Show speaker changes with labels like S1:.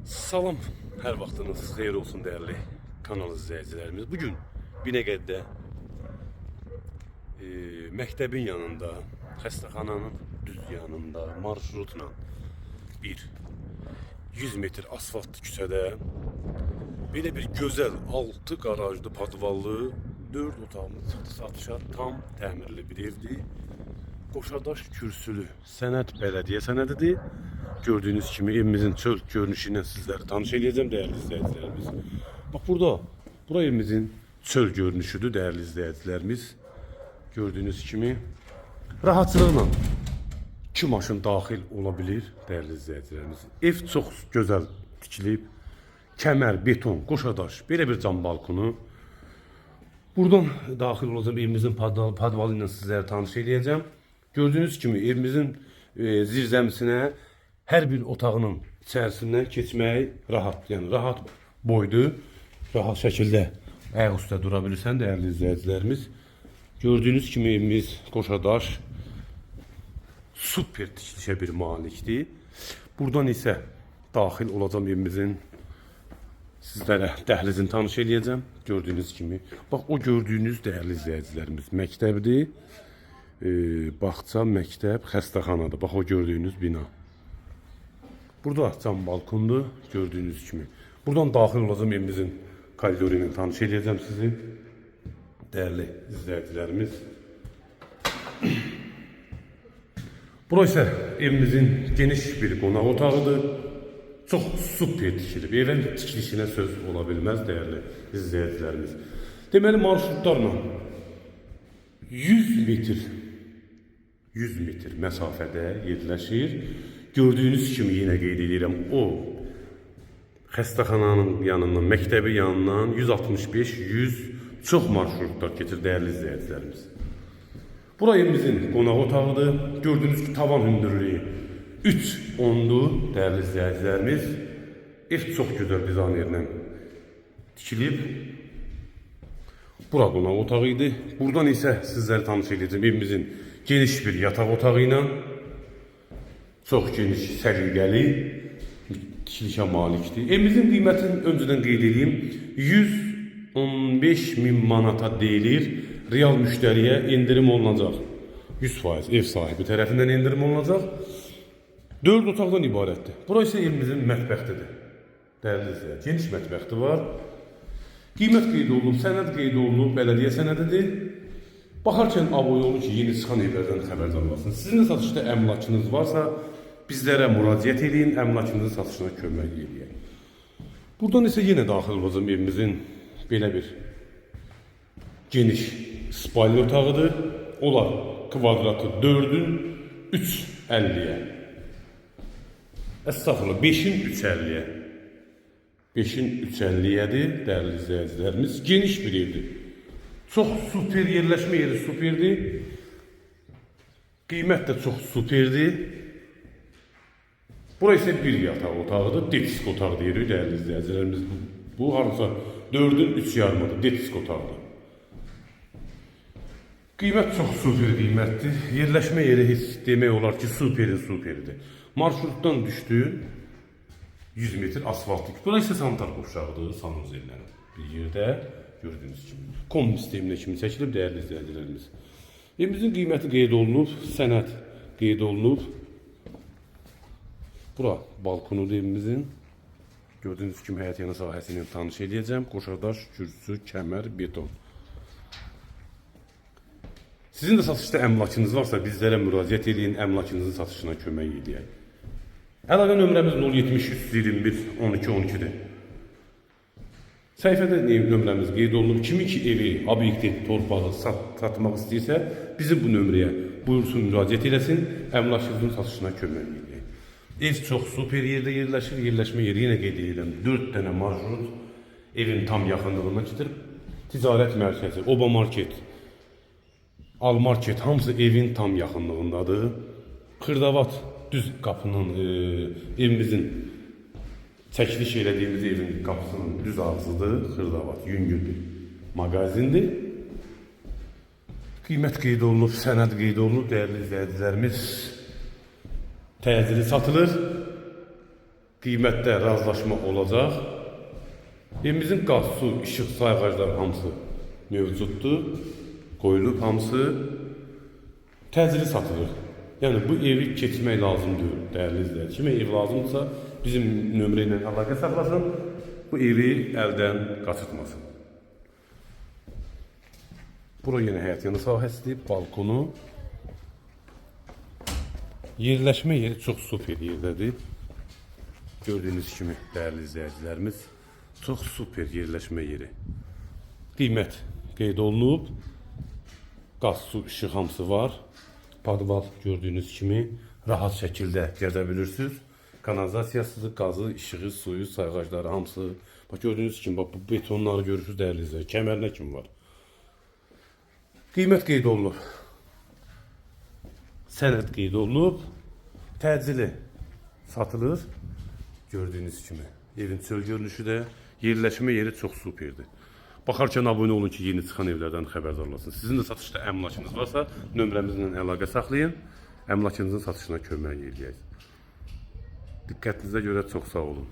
S1: Salam, hər vaxtınız xeyir olsun dəyərli kanal izləyicilərimiz. Bugün Binəqədidə məktəbin yanında, xəstəxananın düz yanında marşrutla bir 100 metr asfaltlı küçədə belə bir gözəl 6 qarajlı, podvallı, 4 otaqlı çıxdı satışa tam təmirli bir evdir. Qoşadaş kürsülü sənəd bələdiyyə sənədidir. Gördüyünüz kimi evimizin çöl görünüşü ilə sizləri tanış eləyəcəm dəyərli izləyicilərimiz. Bax burada, bura evimizin çöl görünüşüdür dəyərli izləyicilərimiz. Gördüyünüz kimi rahatçılıqla 2 maşın daxil ola bilir dəyərli izləyicilərimiz. Ev çox gözəl tikilib. Kəmər, beton, qoşadaş, belə bir cam balkonu. Buradan daxil olacağım evimizin podvalı ilə sizləri tanış eləyəcəm. Gördüyünüz kimi evimizin zirzəmisinə hər bir otağının içərisindən keçmək rahat, yəni rahat boydur. Rahat şəkildə ayaq üstə dura bilirsən dəyərli izləyicilərimiz. Gördüyünüz kimi evimiz qoşadaş, super tikilişə bir malikdir. Buradan isə daxil olacağım evimizin sizlərə dəhlizini tanış eləyəcəm. Gördüyünüz kimi. Bax o gördüyünüz dəyərli izləyicilərimiz məktəbdir. Bağça, məktəb, xəstəxanadır. Bax o gördüyünüz bina. Burada cam balkondur gördüyünüz kimi. Buradan daxil olacağım evimizin koridoru ilə tanış eləyəcəm sizi. Dəyərli izləyicilərimiz. Bura isə evimizin geniş bir qonaq otağıdır. Çox super tikilib. Evin tikilişinə söz ola bilməz dəyərli izləyicilərimiz. Deməli marşrutlarla 100 metr 100 metr məsafədə yerləşir. Gördüyünüz kimi yenə qeyd edirəm, o xəstəxananın yanından, məktəbin yanından 165-100 çox marşrutlar keçir dəyərli izləyicilərimiz. Bura evimizin qonaq otağıdır. Gördüyünüz kimi tavan hündürlüyü 3,10-dur dəyərli izləyicilərimiz. Ev çox gözəl dizaynerlə tikilib. Bura qonaq otağı idi. Buradan isə sizləri tanış edəcəm evimizin geniş bir yataq otağı ilə. Çox geniş, səliqəli tikilişə malikdir. Evimizin qiymətini öncədən qeyd edeyim. 115 min manata deyilir. Real müştəriyə endirim olunacaq. 100% ev sahibi tərəfindən endirim olunacaq. 4 otaqdan ibarətdir. Bura isə evimizin mətbəxidir. Dəyərli izləyicilər, geniş mətbəxi var. Qiymət qeyd olunub, sənəd qeyd olunub, bələdiyyə sənədidir. Baxarkən abunə olun ki, yeni çıxan evlərdən xəbərdar olasınız. Sizin də satışda əmlakınız varsa, bizlərə müraciət eləyin, əmlakınızın satışına kömək eləyək. Buradan isə yenə daxil olacağım evimizin belə bir geniş spalni otağıdır. Olar kvadratı 4-ün 3,50-yə. Əstəğfurullah, 5-in 3,50-yə. 5-in 3,50-yədir dəyərli izləyicilərimiz. Geniş bir evdir. Çox super yerləşmə yeri superdir. Qiymət də çox superdir. Bura isə bir yataq otağıdır. Detisk otağı deyirik dəyərli izləyicilərimiz. Bu hardasa 4-ün 3 yarımıdır. Detisk otağıdır. Qiymət çox super qiymətdir. Yerləşmə yeri heç demək olar ki, superin superidir. Marşrutdan düşdün 100 metr asfaltlı. Bura isə sanitar qovşağıdır, sanuzellərin bir yerdə gördüyünüz kimi. Kombi sisteminə kimi çəkilib dəyərli izləyicilərimiz. Evimizin qiyməti qeyd olunub, sənəd qeyd olunub. Bura balkonudur evimizin. Gördüyünüz kimi həyət yanı sahəsi ilə tanış eləyəcəm. Qoşadaş, kürsü, kəmər, beton. Sizin də satışda əmlakınız varsa bizlərə müraciət eləyin, əmlakınızın satışına kömək eləyək. Əlaqə nömrəmiz 070 321 12 12-dir. Səhifədə nömrəmiz qeyd olunub. Kimin ki evi, obyekti, torpağı satmaq istəyirsə, bizim bu nömrəyə buyursun, müraciət eləsin, əmlakınızın satışına kömək eləyək. Ev çox super yerdə yerləşir. Yerləşmə yeri yenə qeyd edirəm. 4 dənə marşrut evin tam yaxınlığından gedir. Ticarət mərkəzi, Oba market, Al market hamısı evin tam yaxınlığındadır. Xırdavat düz qapının evimizin çəkiliş elədiyimiz evin qapısının düz ağzıdır. Xırdavat yüngül bir mağazindir. Qiymət qeyd olunub, sənəd qeyd olunub dəyərli izləyicilərimiz. Təcili satılır. Qiymətdə razılaşma olacaq. Evimizin qaz, su, işıq, sayğacları hamısı mövcuddur. Qoyulub hamısı. Təcili satılır. Yəni bu evi keçmək lazım deyil, dəyərli izləyicilər. Kimə ev lazımdırsa, bizim nömrə ilə əlaqə saxlasın. Bu evi əldən qaçırtmasın. Bura yenə həyət yanı sahəsidir, balkonu. Yerləşmə yeri çox super yerdədir. Gördüyünüz kimi dəyərli izləyicilərimiz, çox super yerləşmə yeri. Qiymət qeyd olunub. Qaz, su, işıq hamısı var. Padval gördüyünüz kimi rahat şəkildə gəzə bilirsiniz. Kanalizasiyası, qazı, işığı, suyu, sayğacları hamısı. Bax gördüyünüz kimi bax bu betonları görürsünüz dəyərli izləyicilər. Kəmərinə kimi var. Qiymət qeyd olunub. Sənəd qeyd olunub. Təcili satılır. Gördüyünüz kimi. Evin çöl görünüşü də, yerləşmə yeri çox superdir. Baxarkən abunə olun ki, yeni çıxan evlərdən xəbərdar olasınız. Sizin də satışda əmlakınız varsa, nömrəmizlə əlaqə saxlayın. Əmlakınızın satışına kömək eləyək. Diqqətinizə görə çox sağ olun.